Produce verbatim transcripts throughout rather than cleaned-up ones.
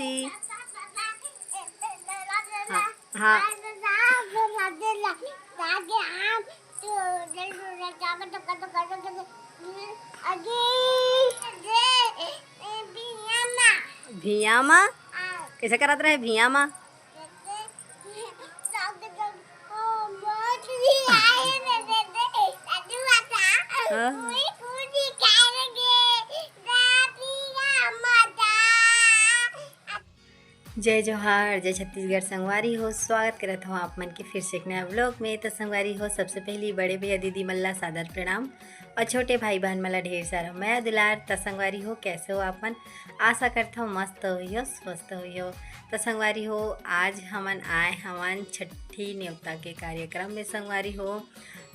हाँ, हाँ। भिया मा? कैसे करत रहे भिया मा? हाँ। जय जोहार, जय छत्तीसगढ़ संगवारी हो। स्वागत करत हूँ आप मन के फिर से एक नया व्लॉग में। तो संगवारी हो, सबसे पहली बड़े भैया दीदी मन ला सादर प्रणाम और छोटे भाई बहन मन ला ढेर सारा मया दुलार। तो संगवारी हो, कैसे हो आप मन? आशा करत हूँ मस्त होइहो, स्वस्थ होइहो। तो संगवारी हो, आज हमन आए हवन छठी नेवता के कार्यक्रम में संगवारी हो।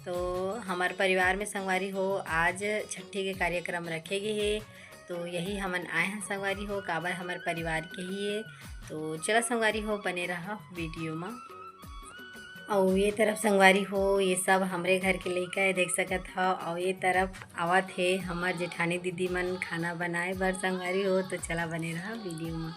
तो हमर परिवार में संगवारी हो, आज छठी के कार्यक्रम रखे गे हे। तो यही हमन आए हैं संगवारी हो, काबर हमर परिवार के ही है। तो चला संगवारी हो, बने रहा वीडियो में। और ये तरफ संगवारी हो, ये सब हमरे घर के लइका है, देख सकत हो। और ये तरफ आवत है हमर जेठानी दीदी मन खाना बनाए बर संगवारी हो। तो चला बने रहा वीडियो में।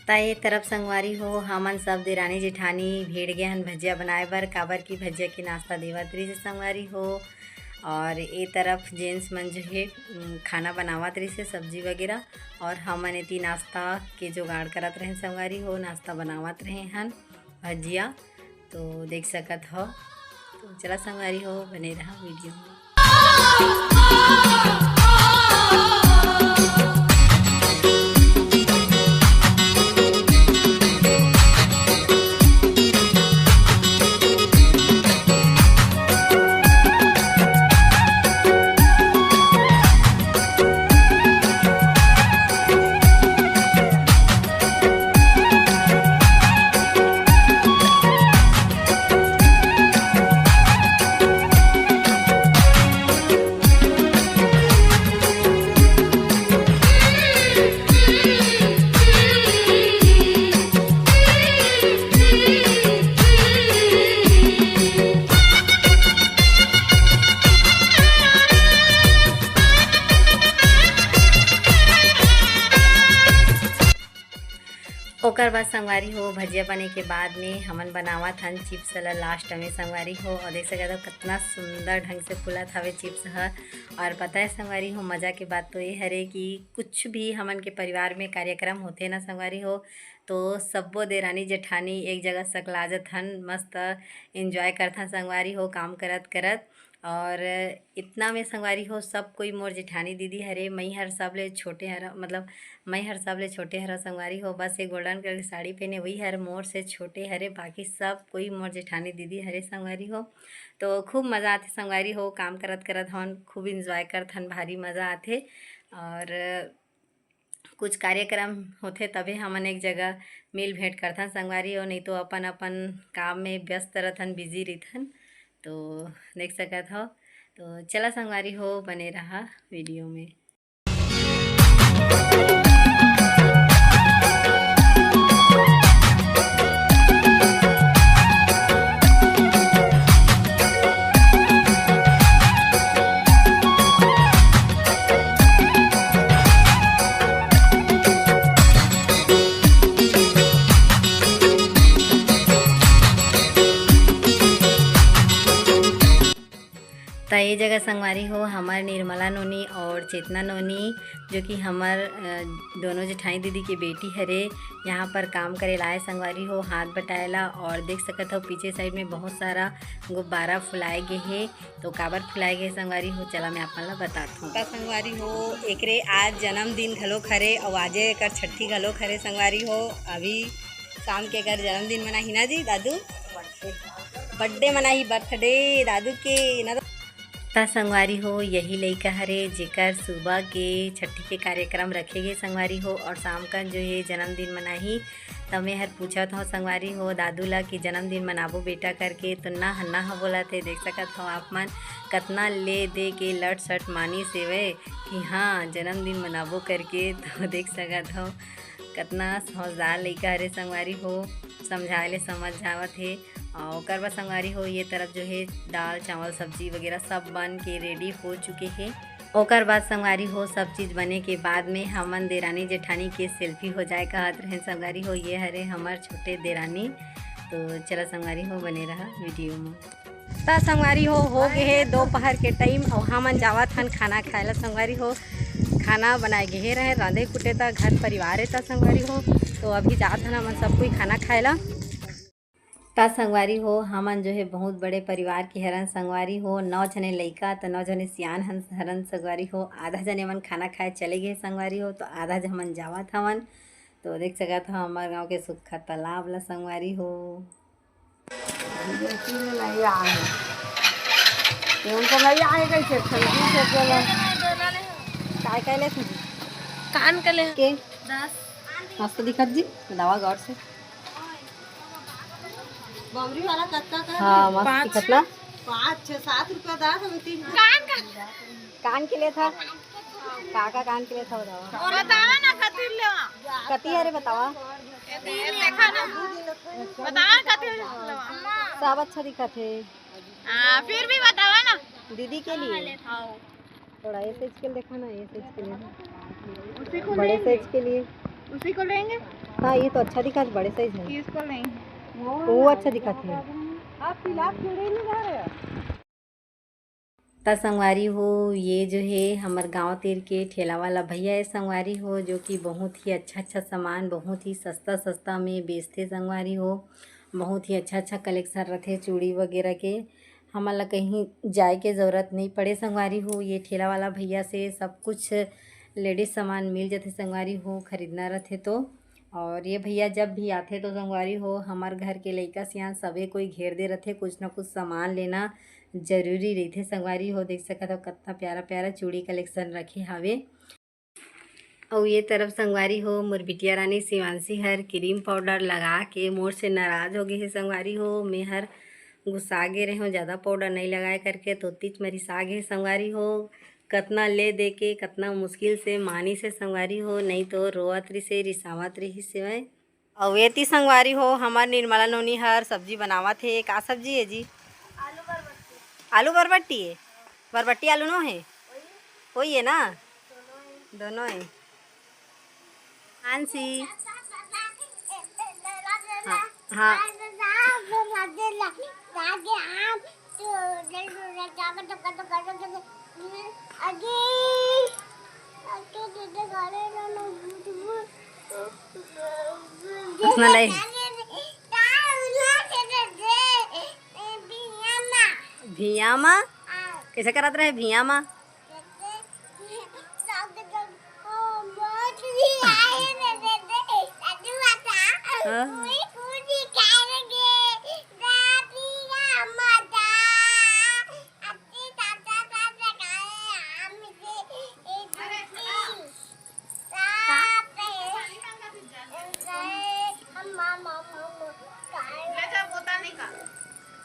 त ये तरफ संगवारी हो, हमन सब देरानी जेठानी भिड़ गे हन भजिया बनाए बर, काबर कि भजिया के नाश्ता देवत रहिस हे संगवारी हो। और ये तरफ जेंट्स मन जो हे, उम, खाना बनावत रहिस हे, सब्जी वगैरह, और हमन एती नाश्ता के जुगाड़ करत रहेन संगवारी हो, नाश्ता बनावत रहे हन भजिया। तो देख सकत हो। तो चला संगवारी हो, बने रहा वीडियो में। ओकर बाद संगवारी हो, भजिया बने के बाद में हमन बनावत हन चिप्स ला लास्ट में संगवारी हो। और देख सकत हो, कितना सुंदर ढंग से फूलत हवे चिप्स ह। और पता है संगवारी हो, मजा के बात तो ये हरे कि कुछ भी हमन के परिवार में कार्यक्रम होथे ना संगवारी हो, तो सब्बो देरानी जेठानी एक जगह सकला जथन, मस्त एंजॉय करथन संगवारी हो, काम करत करत। और इतना में संगवारी हो, सब कोई मोर जेठानी दीदी हरे, मई हर सबले छोटे हर, मतलब मई हर सबले छोटे हर संगवारी हो। बस ये गोल्डन कलर के साड़ी पहने, वही हर मोर से छोटे हरे, बाकी सब कोई मोर जेठानी दीदी हरे संगवारी हो। तो खूब मजा आथे संगवारी हो, काम करत करत हन, खूब एंजॉय करत हन, भारी मजा आथे। और कुछ कार्यक्रम होथे तभे हमन एक जगह मिल भेंट करथन संगवारी हो, नहीं तो अपन अपन काम में व्यस्त रहथन, बिजी रहथन। तो देख सकत हो। तो चला संगवारी हो, बने रहा वीडियो में। त ये जगह संगवारी हो, हमर निर्मला नोनी और चेतना नोनी, जो कि हमर, अ, दोनों जेठानी दीदी के बेटी हरे, यहाँ पर काम करे ला आए संगवारी हो, हाथ बटाए ला। और देख सकत हो पीछे साइड में बहुत सारा गुब्बारा फुलाए गे हे। तो काबर फुलाए गे संगवारी हो, चला मैं आप मन ला बतात हूँ। त संगवारी हो, एकरे आज जन्मदिन घलोक हरे और आजे एकर छट्ठी घलोक हरे संगवारी हो। अभी शाम के एकर जन्मदिन मनाही ना जी दादू, बर्थडे मनाही, बर्थडे दादू के ना। त संगवारी हो, यही लइका हरे जेकर सुबह के छट्ठी के कार्यक्रम रखे गे संगवारी हो, और शाम का जो ये जन्मदिन मनाही। त मैं हर पूछत हूँ संगवारी हो दादू ला कि जन्मदिन मनाबो बेटा करके, तो ना ह, ना ह बोलत हे। देख सकत हो आप मन, कतना ले दे के लट सट मानिस हेवे कि हाँ, जन्मदिन मनाबो करके। तो देख सकत हो, कतना समझदार लइका हरे संगवारी हो, समझाए ले समझ जावत हे। और ओकर बाद संगवारी हो, ये तरफ जो है दाल चावल सब्जी वगैरह सब बन के रेडी हो चुके हे। ओकर बाद संगवारी हो, सब चीज बने के बाद में हमन देरानी जेठानी के सेल्फी हो जाए कहत रहेन संगवारी हो। ये हरे हमर छोटे देरानी। तो चला संगवारी हो, बने रहा वीडियो में। त संगवारी हो, हो गे हे दोपहर के टाइम, अउ हमन जावत हन खाना खाए ला संगवारी हो। खाना बनाए गे हे रहे, रांधे कुटे त घर परिवार हे त संगवारी हो। तो अभी जात हन हमन सब कोई खाना खाए ला। त संगवारी हो, हमन जो है बहुत बड़े परिवार के हरन संगवारी हो, नौ झने लइका त नौ झने सियान हन, हरन संगवारी हो। आधा झने मन खाना खाए चले गे संगवारी हो, तो आधा झन हमन जावत हवन। तो देख सकत हो हमर गांव के सुक्खा तालाब ला संगवारी हो। ये उनको नहीं आए कैसे? खरीदी से बोला। काय काय ले तुझे? कान के ले। के? दस। मस्त दिखत जी, बतावा गौर से। बमरी वाला कत्ता का? हाँ, मस्त पाँच। दिखत ना। पाँच, छः, सात रुपया दाम हम तीन। कान का? कान के लिए था। का का कान के लिए था बतावा। बतावा ना कथी लेवा। कथी है रे बतावा। ये देखा ना। बतावा कथी लेवा। सब अच्छा दिखत है। हाँ, फिर भी बतावा ना। दीदी के लिए। हाँ। थोड़ा ये साइज के लिए देखा ना, ये साइज के लिए। उसी को बड़े लेंगे। साइज के लिए। उसी को लेंगे। हाँ, ये तो अच्छा दिखा, बड़े साइज है। इसको लेंगे। वो अच्छा दिखा थे। आप पिलाप जोड़े नहीं जा रहे हो? त संगवारी हो, ये जो है हमर गांव तीर के ठेला वाला भैया है संगवारी हो, जो कि बहुत ही अच्छा अच्छा सामान बहुत ही सस्ता सस्ता में बेचथे संगवारी हो। बहुत ही अच्छा अच्छा कलेक्शन रथे चूड़ी वगैरह के। हमन ला कहीं जाए के जरूरत नहीं पड़े संगवारी हो, ये ठेला वाला भैया से सब कुछ लेडीज सामान मिल जाथे संगवारी हो, खरीदना रथे तो। और ये भैया जब भी आथे तो संगवारी हो, हमर घर के लइका सियान सबे कोई घेर दे रथे, कुछ ना कुछ सामान लेना जरूरी रहिथे संगवारी हो। देख सकत हो कितना प्यारा प्यारा चूड़ी कलेक्शन रखे हावे। अउ ये तरफ संगवारी हो, मोर बिटिया रानी शिवांशी हर क्रीम पाउडर लगा के मोर से नाराज हो गए हे संगवारी हो। मैं हर गुस्सा गे रहे हो, ज़्यादा पाउडर नहीं लगाए करके, तो तीच मरिसा गे संगवारी हो। कतना ले दे के कतना मुश्किल से मानिस हे संगवारी हो, नहीं तो रोवत रिसे, रिसावत रिहिस हेवय। अउ एती संगवारी हो, हमर निर्मला नोनी हर सब्जी बनावत हे। का सब्जी हे जी? आलू बरबट्टी। आलू बरबट्टी हे? बरबट्टी आलू नो हे? वही हे ना? दोनों हे। मानसी। हाँ, हाँ। उसने ले। भिया मा? कैसे करत रहे भिया मा?